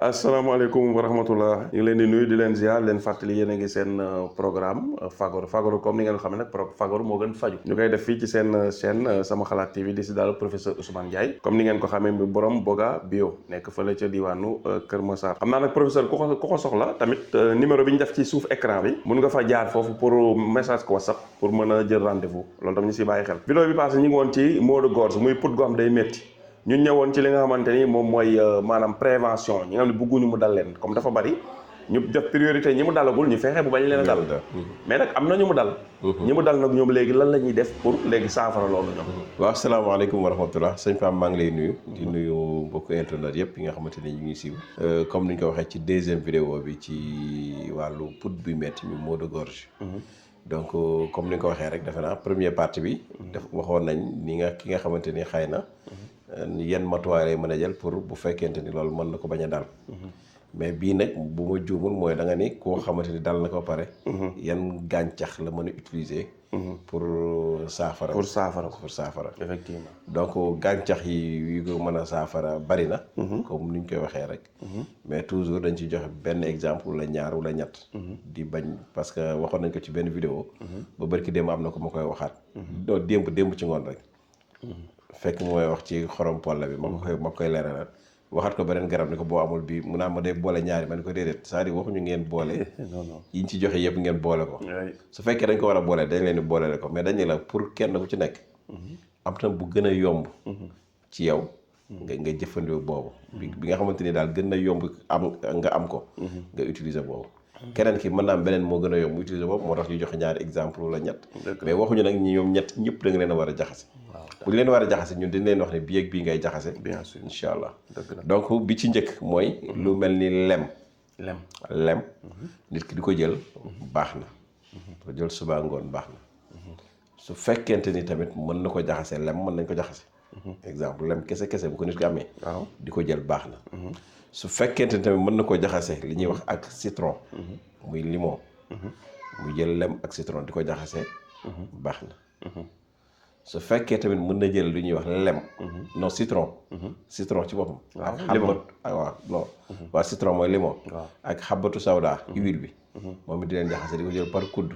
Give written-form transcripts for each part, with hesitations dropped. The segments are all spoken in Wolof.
asalaamaaleykum wa rahmatullah ñu ngi leen di nuyu di leen ziar leen fàttali yéen a ngi seen programme fagaru comme ni ngeen xam ne nag fagaru moo gën faju ñu koy def fii ci seen chaîne sama xalaat TV di si daal professeur Ousmane Ndiaye comme ni ngeen ko xamee mi borom Boga bio nekk fële ca diwaanu Kër Massar xam naa nag professeur ku ko soxla tamit numéro bi ñu def ci suuf écran bi mun nga fa jaar foofu pour message ko WhatsApp pour mën a jël rendez-vous loolu tam ñu si bàyyi xel vidéo bi passé ñu ngi woon ci maux de gorge muy put goo xam day métti ñun ñëwoon ci li nga xamante ni moom mooy maanaam prévention ñi nga xam ne bëgguñu mu dal leen comme dafa bari ñu def priorité ñi mu dalagul ñu fexe bu bañ leen a dal mais nag am na ñu mu dal ñi mu dal nag ñoom léegi lan la ñuy def pour léegi saafara loolu ñoom waaw asalaamaaleykum wa rahmatullah sëñ Pam maa ngi lay nuyu di nuyu mbokku internet yëpp yi nga xamante ni ñu ngi siiw comme ni ñu ko waxee ci deuxième vidéo bi ci wàllu put bi metti mi maux de gorge donc comme ni nga ko waxee rek defe naa première partie bi def waxoon nañ ni nga ki nga xamante ni xëy na yan matuwaay lay mën a jël pour bu fekkente ni loolu mën na ko bañ a dal mais bii nag bu ma juumul mooy da nga ni koo xamante ni dal na ko pare yan gàncax la mën a utiliser pour saafara effectivement donc gàncax yi ko mën a saafara bari na comme ni ñu koy waxee rek mais toujours dañ ci joxe benn exemple wala ñaar wala ñett di bañ parce que waxoon nañ ko ci benn vidéo ba barki démb am na ko ma koy waxaat doo démb ci ngoon rek fekk mooy wax ci xorom polla bi ma koy leeralal waxaat ko beneen garab ni ko boo amul bii mun naa ma day boole ñaari ma ne ko déedéet c'est-à-dire waxuñu ngeen boole yi ñu ci joxe yëpp ngeen boole ko su fekkee dañ ko war a boole dañ leen di boole ko mais dañ la pour kenn ku ci nekk am tam bu gën a yomb ci yow nga jëfandikoo boobu bi nga xamante ni daal gën a yomb nga am ko nga utiliser boobu keneen ki mën naa am beneen moo gën a yomb utiliser boobu moo tax ñu joxe ñaari exemple wala ñett mais waxuñu nag ñi ñoom ñett ñëpp da nga leen a war a jaxase bu ñu leen war a jaxase ñun dañ leen wax ne bii ak bii ngay jaxase bien sûr incha allah donc bi ci njëkk mooy lu mel ni lem nit ki di ko jël baax na ko jël suba ngoon baax na su fekkente ni tamit mën na ko jaxase lem mën nañ ko jaxase exemple lem kese bu ko nit ki amee di ko jël baax na su fekkente ni tamit mën na ko jaxase li ñuy wax ak citron muy limon mu jël lem ak citron di ko jaxase baax na su fekkee tamit mën na jël lu ñuy wax lem non citron ci boppam ak xabat waaw non waaw citron mooy limon ak xabatu sawda huile bi moom it di leen jaxase di ko jël par kudd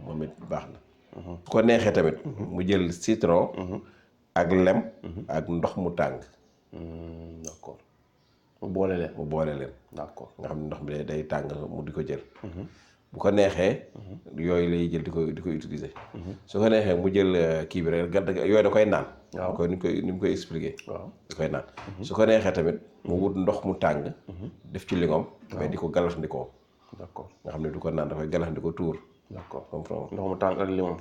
moom it baax na su ko neexee tamit mu jël citron ak lem ak ndox mu tàng d'accord mu boole leen d'accord nga xam ne ndox mi day tàng mu di ko jël bu ko neexee yooyu lay jël di ko utiliser su ko neexee mu jël kii bi rek gàtt yooyu da koy naan ko ni mu koy expliquer da koy naan su ko neexee tamit mu wut ndox mu tàng def ci lingom mais di ko galaxndikoo d'accord nga xam ne du ko naan da koy galaxndikoo tuur d'accord comprendre ndox mu tàng ak lingom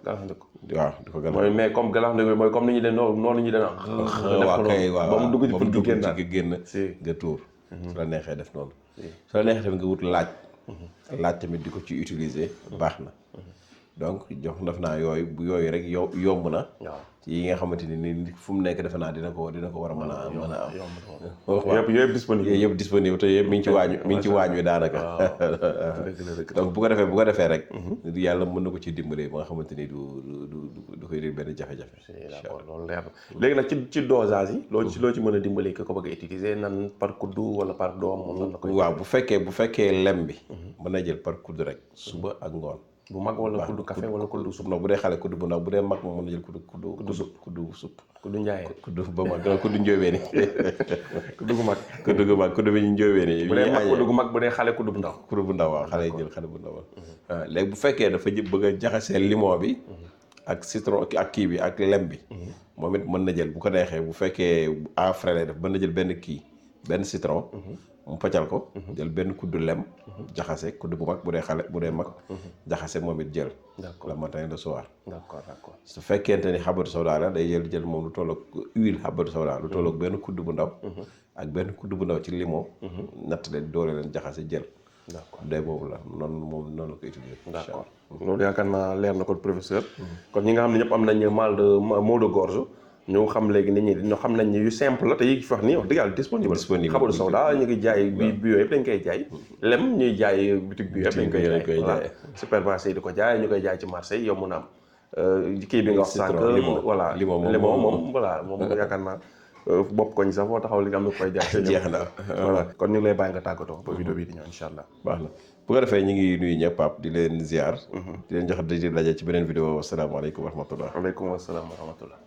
galaxndiko waaw di ko galax mooy mais comme galaxndiko mooy comme ni ñu den noonu ñu den waaw kay waaw ba mu dugg ci dugg ci génn nga tuur su la neexee def noonu su la neexee tamit nga wut laaj tamit di ko ci utiliser baax na donc jox def naa yooyu bu yooyu rek yomb na ci yi nga xamante ni fu mu nekk defe naa dina ko war a mën a am yëpp disponible te yëpp mi ngi ci waañ wi daanaka donc bu ko defee rek yàlla mën na ko ci dimbale ba nga xamante ni du koy di benn jafe-jafe d'accord loolu leer na léegi nag ci dosage yi loo ci mën a dimbale ko bëgg a utiliser nan par kuddu wala par doom moom nan la koy waaw bu fekkee lem bi mën na jël par kuddu rek suba ak ngoon bu mag wala kuddu café wala kuddu supp non bu dee xale kuddu bu ndaw bu dee mag moom mën na jël kuddu supp kuddu njaayeen kuddu ba mag kuddu njóobeeni kuddu gu mag kuddu bi ñu njóobeeni bu dee mag kuddu gu mag bu dee xale kuddu bu ndaw waaw xale jël xale bu ndaw waaw léegi bu fekkee dafa bëgg a jaxasee limon bi ak citron ak kii bi ak lem bi moom it mën na jël bu ko neexee bu fekkee à frais lay def mën na jël benn citron mu paccal ko jël benn kuddu lem jaxase kuddu bu mag bu dee mag jaxase moom it jël le matin le soir d'accord su fekkente ni xabatu sawda la day jël moom lu tolloog huile xabatu sawda lu tolloog benn kuddu bu ndaw ak benn kuddu bu ndaw ci limon natt leen doole leen jaxase jël d'accord day boobu la noonu la ko utiliser d'accord loolu yaakaar naa leer na ko professeur kon ñi nga xam ne ñëpp am nañ maux de gorge ñu xam léegi nit ñi ñoo xam nañ ni yu simple la te yi fi wax nii wax dëgg yàlla disponible xabatu sawda ñu ngi jaay bi yooyu yëpp dañ koy jaay lem ñuy jaay boutique bi yëpp dañ koy jaay supermarché yi di ko jaay ñu koy jaay ci marché yi yow mun a am kii bi nga wax sànq voilà limon moom voilà moom yaakaar naa bopp koñ sax foo taxaw li nga am na koy jaay. jeex na voilà kon ñu ngi lay bàyyi nga tàggatoo ba vidéo bi di ñëw incha allah. baax na bu ko defee ñu ngi nuyu ñëpp Pape di leen ziar. di leen jox di daje ci beneen vidéo asalaamaaleykum wa rahmatullah. waaleykum salaam wa rahmatullah.